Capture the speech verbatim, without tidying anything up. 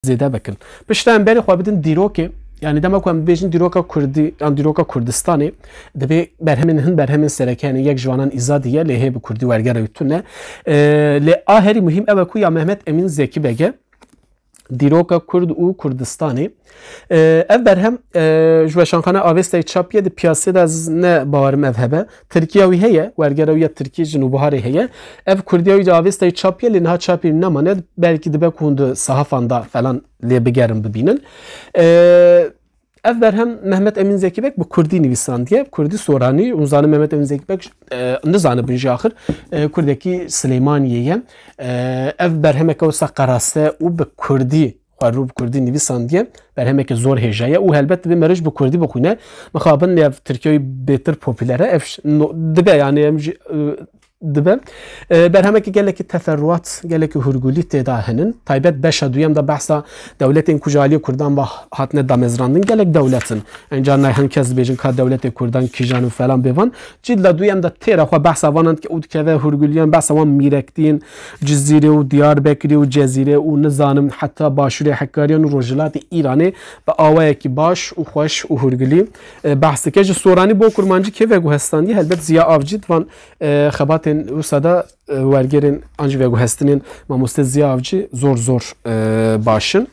zêde bikin. Pişta em berê xwe bidin dîrokê, yanî dema ku em dibêjin dîroka Kurdî yan dîroka Kurdistanê, dibê berhemên hin berhemên sereke, yanî yek ji wanan Îzadî ye, lê hê bi Kurdî wergera wî tune. E, lê a herî muhîm ew e ku ya Mehmet Emîn Zekî Beg e, Dîroka Kurd û Kurdistanê. E, ev berhem, e, ji Weşanxane Avêstayê çap ye, di piyasê de ez ne bawerim ev hebe. Tirkiya wî heye, wergera wî ya Tirkî ji Nûbiharê heye. Ev Kurdiya wî di Avêstayê çap ye, lê niha çapê wî nemane, belkî dibe ku hûn di sehafan de falan lê bigerin bibînin. E, ev berhem Mehmet Emîn Zekî Beg bi Kurdî nivîsandiye, Kurdî soranî. Hûn zanin Mehmet Emîn Zekî Beg, e, nizanibin jî axir, e, Kurdekî Silêmaniyê ye. E, ev berhemeke wisa qeraste û bi Kurdî xwe rû bi Kurdî nivîsandiye, berhemeke zor hêja ye û helbet divê meriv bi Kurdî bixwîne. Mixabin ev Tirkiyeyê bêtir popüler e. Ev ş-, no-, dibe, yani em jî, e, dibe. E, berhemeke gelekî teferruat, gelekî hurgulî tê de hinin. Taybet beşa duyem de behsa dewletên ku ji aliyê Kurdan ve hatine damezrandin. Gelek dewlet in. Enca nayhan kes dibêjin ka dewletê Kurdan kîjan in falan bêvan. Cîdla duyem de têra xwe behsa vanan dike û dikeve hurguliyan, behsa wan Mîrektîn, Cizîrê û Diyarbekirê û Cezîrê û nizanim heta başûrê Hekkariyan û rojhilatê Îranê bi awayekî baş û xweş û hurgulî, e, behs dike. Ji soranî bo kurmancî kê veguhestandiye? Helbet Ziya Avcî. Di van, e, xebatên wisa de, e, wergerên an jî veguhestinên mamoste Ziya Avcî zor zor, e, baş in.